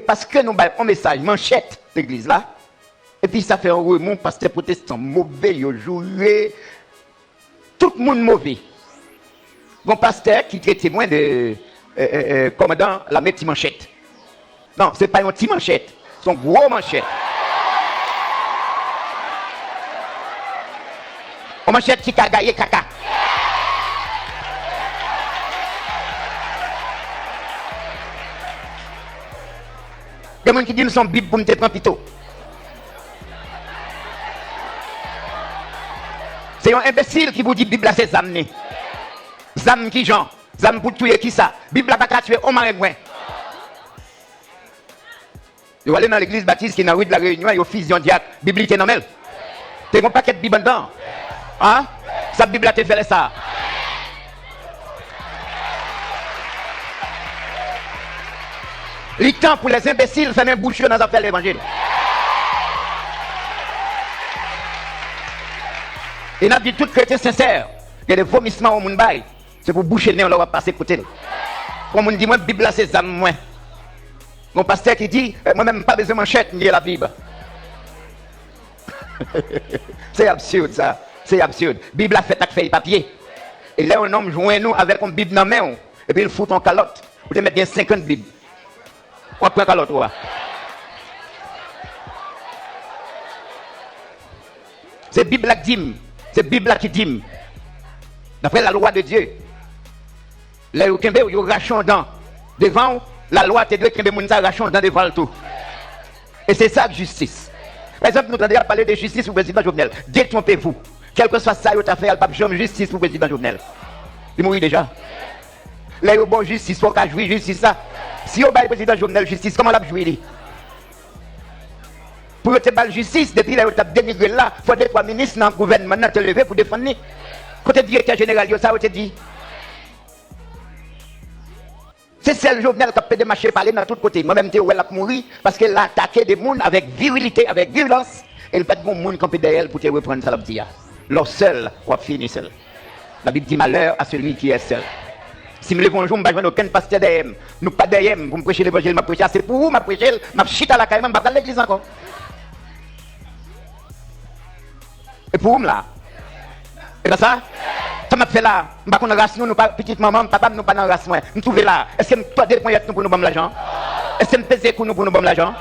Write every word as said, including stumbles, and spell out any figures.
Paske nou bay yon mesaj manchèt legliz la, epi sa fè yon remou, pastè pwotestan move, yo joure, tout moun move. Gon pastè ki trete mwen de, euh, euh, euh, kòmandan lame ti manchèt. Non, se pa yon ti manchèt, se yon gwo manchèt. Yon manchèt ki ka gaye kaka. Gen moun ki di m se yon Bib pou m te pran pito. Se yon enbesil ki pou di Bib la se zam li. Zam ki jan? Zam pou touye kisa? Bib la pa ka tiye yon marengwen. Yo ale nan legliz batis ki nan ri de la Reyinyon, yo fizye yon dyak, Bib li te nan men l. Te gen yon pakèt Bib anndan. An? Sa Bib la te fè lè sa a? Li tan pou lèzenbesil fèmen bouch yo nan zafè levanjil. E n ap di tout kretyen sensè, gen de vomisman yon moun bay, se pou bouche nen w lè w ap pase kote l. Pou yon moun di mwen, Bib la se zam mwen. Gon pastè ki di, eh, mwen menm m pa bezwen manchèt, m gen Labib. Se absid sa. Se absid. Bib la fèt ak fèy papye. E lè yon nonm jwenn ou avèk yon Bib nan men w, epi l fout yon kalòt, ou te mèt gen senkant Bib. W ap pran kalòt ou a. Se Bib la k di m. Se Bib la ki di m. D'après la loi de Dieu. Lè yo kenbe w, yo rache yon dan devan w, lalwa te dwe kenbe moun sa rache yon dan devan l tou. E se sa k jistis. Pa egzanp, nou tande y ap pale de jistis pou prezidan Jovenel. Détrompez-vous. Kèlkeswa sa yo ta fè a, l p ap janm jistis pou prezidan Jovenel. Li mouri deja. Lè yo ba w jistis, fò w ka jwi jistis la. Si yo bay prezidan Jovenel jistis, kòman l ap jwi li? Pou yo te ba l jistis, depi lè yo t ap denigre l la, fò de twa minis nan gouvènman nan te leve pou defann li. Kote direktè jeneral yo, sa yo te di? Se sèl Jovenel k ap pede mache pale nan tout kote. Mwen menm, m te wè l ap mouri paske l atake de moun avèk virilite, avèk virulans, e l pa t gen moun kanpe dèyè l pou te reprann sa l ap di a. Lè w sèl, w ap fini sèl. Labib di, malheur à celui qui est seul. Si m leve yon jou, m pa jwenn okenn pastè dèyè m, nou pa dèyè m pou m preche levanjil m ap preche a, se pou ou m ap preche l, m ap chita lakay mwen, m pa pral legliz ankò. E pou ou m la. E pa sa? Sa m ap fè la? M pa konn ras nou, nou pa pitit manman m, papa m, nou pa nan ras mwen. M twouve la. Èske m tòde ponyèt nou pou nou ban m lajan? Èske m peze kou nou pou nou ban m lajan?